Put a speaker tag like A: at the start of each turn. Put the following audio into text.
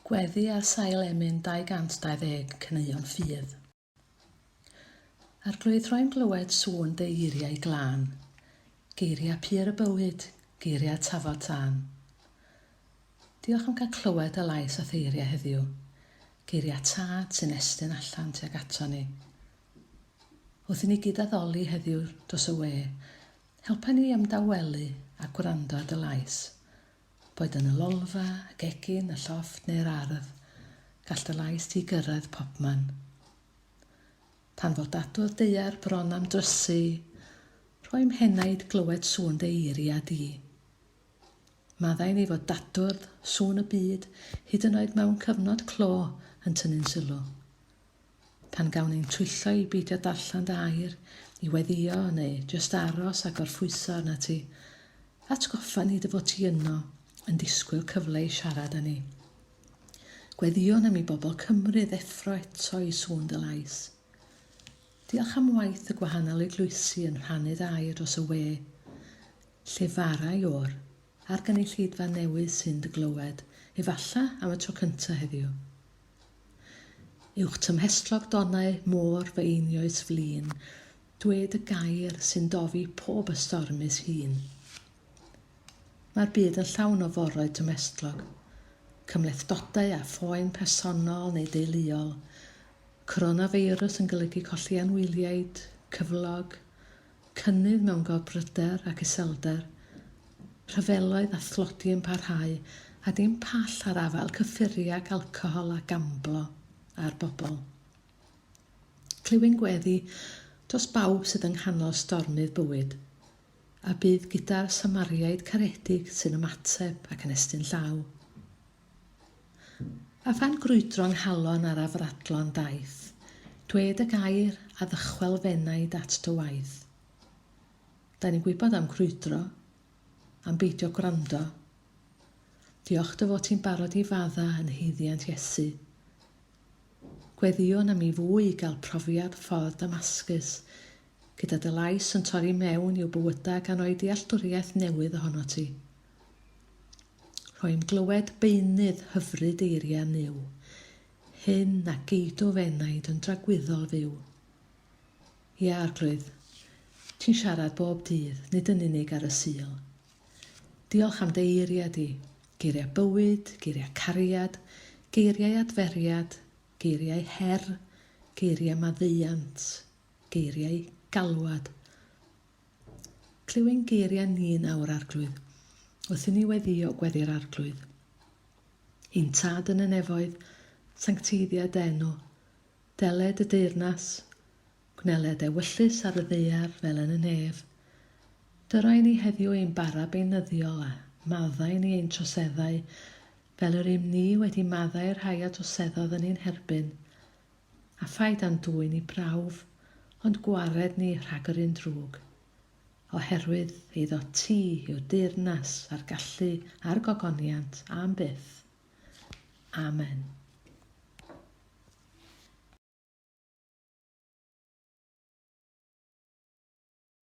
A: Gweddi ar sail emyn 220 Caneuon Ffydd. Arglwydd rhoi'm glywed sŵn dy eiriau glân, Geiriau pur y bywyd, geiriau tafod tân. Diolch am gael clywed dy lais a'th eiriau heddiw, geiriau Tad sy'n estyn allan tuag ato ni. Wrth i ni gyd-addoli heddiw dros y we, helpa ni i ymdawelu a gwrando ar dy lais. Boed yn y lolfa, y gegin, y llofft neu'r ardd, gall dy lais di gyrraedd pobman. Pan fo dadwr daear bron am drysu, rhoi 'mhenaid glywed sŵn dy eiriau di. Maddau ni fod dadwrdd sŵn y byd, hyd yn oed mewn cyfnod clo, yn tynnu'n sylw. Pan gawn ein twyllo i beidio darllen dy air, i weddïo neu jyst aros a gorffwyso arnat ti, atgoffa ni dy fod ti yno yn disgwyl cyfle i siarad â ni. Gweddïwn am i bobl Cymru ddeffro eto i sŵn dy lais. Diolch am waith y gwahanol eglwysi yn rhannu dy air dros y we. Llefara i o'r a'r gynulleidfa newydd sy'n dy glywed, efalla am y tro cynta heddiw. Uwch tymhestlog donnau môr fy einioes flin, Dwed y gair sy'n dofi pob ystormus hun. Mae'r byd yn llawn o foroedd tymhestlog, cymhlethdodau a phoen personol neu deuluol, coronafeirws yn golygu colli anwyliaid, cyflog, cynnydd mewn gorbryder ac iselder, rhyfeloedd a thlodi yn parhau a dim pall ar afael cyffuriau ac alcohol a gamblo ar bobl. Clywyn gweddi dros bawb sydd yng nghanol stormydd bywyd, a bydd gyda'r Samariaid caredig sy'n ymateb ac yn estyn llaw. A phan grwydro 'nghalon ar afradlon daith, Dwed y gair a ddychwel f'enaid at dy waith. Da ni'n gwybod am grwydro, am beidio gwrando. Diolch dy fod ti'n barod i fadda yn haeddiant Iesu. Gweddïwn am i fwy gael profiad ffordd Damascus, gyda dy lais yn torri mewn i'w bywydau gan roi dealltwriaeth newydd ohonot ti. Rhoi'm glywed beunydd hyfryd eiriau Nuw, hyn a geidw f'enaid yn dragwyddol fyw. Ie, Arglwydd, ti'n siarad bob dydd, nid yn unig ar y Sul. Diolch am dy eiriau di, geiriau bywyd, geiriau cariad, geiriau adferiad, geiriau her, geiriau maddeuant, geiriau galwad. Clyw ein geiriau ni nawr, Arglwydd, wrth i ni weddïo gweddi'r Arglwydd. Ein Tad yn y nefoedd, sancteiddia dy enw. Deled y deyrnas. Gwneled ewyllys ar y ddaear fel yn y nef. Dyro i ni heddiw ein bara beunyddiol a maddau ni ein troseddau, fel yr ym ni wedi maddau i'r rhai a droseddodd yn ein herbyn. A phaid â'n dwyn i brawf, ond gwared ni rhag yr un drwg. Oherwydd eiddo ti yw'r deyrnas a'r gallu a'r gogoniant am byth. Amen.